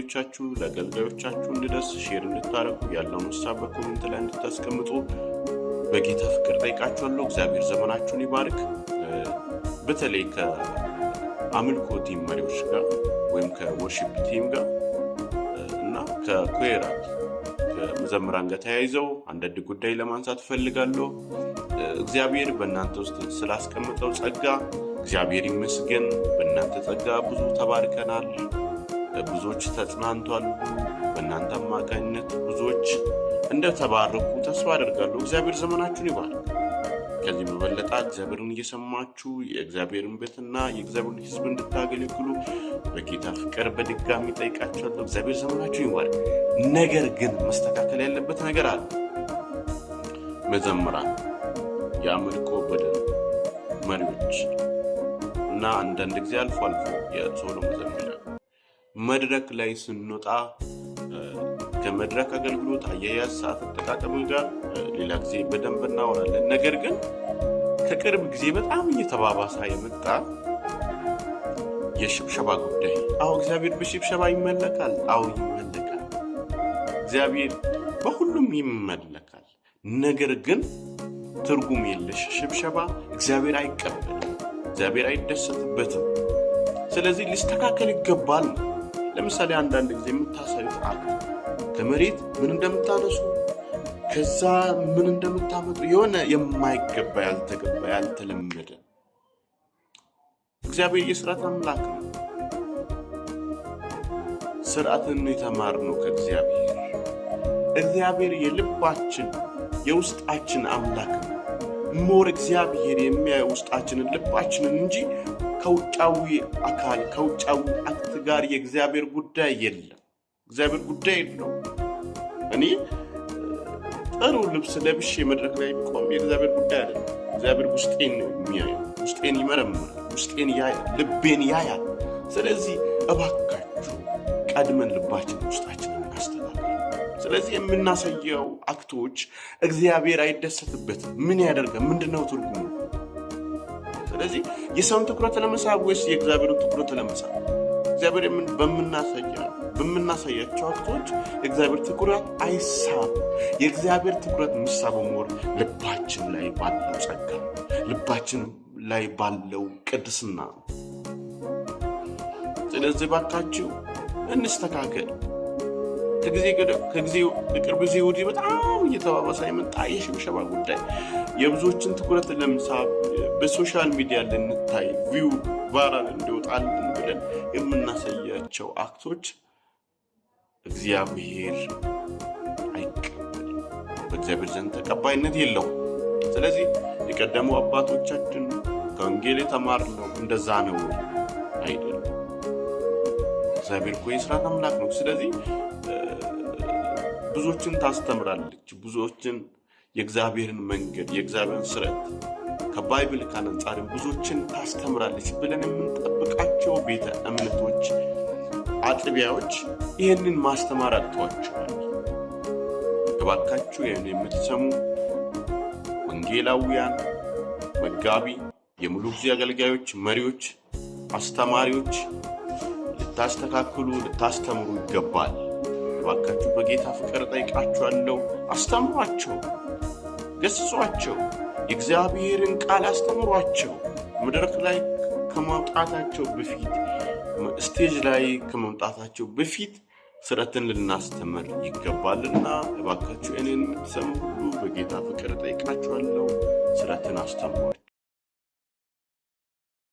ለጓደኞቻችሁ፣ ለአገልጋዮቻችሁ እንዲደርስ share እንድታደርጉ፣ ያለውን ሀሳብ በ comment ላይ እንድታስቀምጡ በጌታ ፍቅር ጠይቃችኋለሁ። እግዚአብሔር ዘመናችሁን ይባርክ። በተለይ ከአምልኮ team መሪዎች ጋር ወይም ከ worship team ጋር እና ከ choir ከመዘምራን ጋር ተያይዘው አንዳንድ ጉዳይ ለማንሳት እፈልጋለሁ። እግዚአብሔር በእናንተ ውስጥ ስላስቀመጠው ጸጋ እግዚአብሔር ይመስገን። በእናንተ ጸጋ ብዙ ተባርከናል። ብዙዎች ተጽናንቷል። በእናንተ አማካኝነት ብዙዎች እንደተባረኩ ተስፋ አደርጋለሁ። እግዚአብሔር ዘመናችሁን ይባርክ። ከዚህ በበለጠ እግዚአብሔርን እየሰማችሁ የእግዚአብሔርን ቤትና የእግዚአብሔርን ሕዝብ እንድታገለግሉ በጌታ ፍቅር በድጋሚ ጠይቃችኋለሁ። እግዚአብሔር ዘመናችሁን ይባርክ። ነገር ግን መስተካከል ያለበት ነገር አለ። መዘምራን፣ የአምልኮ ቡድን መሪዎች እና አንዳንድ ጊዜ አልፎ አልፎ የ solo መዘምራን መድረክ ላይ ስንወጣ ከመድረክ አገልግሎት አያያዝ፣ ሰዓት አጠቃቀም ጋር ሌላ ጊዜ በደንብ እናወራለን። ነገር ግን ከቅርብ ጊዜ በጣም እየተባባሰ የመጣ የሽብሸባ ጉዳይ። አዎ፣ እግዚአብሔር በሽብሸባ ይመለካል። አዎ፣ ይመለካል። እግዚአብሔር በሁሉም ይመለካል። ነገር ግን ትርጉም የለሽ ሽብሸባ እግዚአብሔር አይቀበልም። እግዚአብሔር አይደሰትበትም። ስለዚህ ሊስተካከል ይገባል። ለምሳሌ አንዳንድ ጊዜ የምታሳዩት act ከመሬት ምን እንደምታነሱ፣ ከዛ ምን እንደምታመጡ የሆነ የማይገባ፣ ያልተገባ፣ ያልተለመደ። እግዚአብሔር የስርዓት አምላክ ነው። ስርዓትን የተማርነው ከእግዚአብሔር። እግዚአብሔር የልባችን የውስጣችን አምላክ ነው። More እግዚአብሔር የሚያየው ውስጣችንን፣ ልባችንን እንጂ ከውጫዊ አካል፣ ከውጫዊ act ጋር የእግዚአብሔር ጉዳይ የለም። እግዚአብሔር ጉዳይ የለውም። እኔ ጥሩ ልብስ ለብሼ መድረክ ላይ ብቆም የእግዚአብሔር ጉዳይ አይደለም። እግዚአብሔር ውስጤን ነው የሚያየው። ውስጤን ይመረምራል፣ ውስጤን ያያል፣ ልቤን ያያል። ስለዚህ እባካችሁ ቀድመን ልባችን፣ ውስጣችንን እናስተካክል። ስለዚህ የምናሳየው act ኦች እግዚአብሔር አይደሰትበትም። ምን ያደርጋል? ምንድነው ትርጉሙ? ስለዚህ የሰውን ትኩረት ለመሳብ ወይስ የእግዚአብሔርን ትኩረት ለመሳብ? እግዚአብሔር በምናሳያቸው act ኦች የእግዚአብሔር ትኩረት አይሳብ። የእግዚአብሔር ትኩረት የሚሳበው more ልባችን ላይ ባለው ጸጋ፣ ልባችን ላይ ባለው ቅድስና ነው። ስለዚህ ባካችሁ እንስተካከል። ከጊዜ ከቅርብ ጊዜ ወዲህ በጣም እየተባባሰ የመጣ የሽብሸባ ጉዳይ የብዙዎችን ትኩረት ለመሳብ፣ በ social media ልንታይ፣ view viral እንዲወጣልን ብለን የምናሳያቸው act ኦች እግዚአብሔር አይቀበልም። በእግዚአብሔር ዘንድ ተቀባይነት የለውም። ስለዚህ የቀደሙ አባቶቻችን ከወንጌል የተማርነው እንደዛ ነው ወይ? አይደለም። እግዚአብሔር እኮ የስርዓት አምላክ ነው። ስለዚህ ብዙዎችን ታስተምራለች። ብዙዎችን የእግዚአብሔርን መንገድ፣ የእግዚአብሔርን ስርዓት ከ Bible አንጻርም ብዙዎችን ታስተምራለች ብለን የምንጠብቃቸው ቤተ እምነቶች፣ አጥቢያዎች ይህንን ማስተማር አቅቷቸዋል። እባካችሁ ይህን የምትሰሙ ወንጌላውያን፣ መጋቢ፣ የሙሉ ጊዜ አገልጋዮች፣ መሪዎች፣ አስተማሪዎች ልታስተካክሉ፣ ልታስተምሩ ይገባል። እባካችሁ በጌታ ፍቅር ጠይቃችኋለሁ። አስተምሯቸው፣ ገስጿቸው፣ የእግዚአብሔርን ቃል አስተምሯቸው። መድረክ ላይ ከመውጣታቸው በፊት፣ stage ላይ ከመምጣታቸው በፊት ስርዓትን ልናስተምር ይገባልና እባካችሁ እኔን የምትሰሙ ሁሉ በጌታ ፍቅር ጠይቃችኋለሁ። ስርዓትን አስተምሯቸው።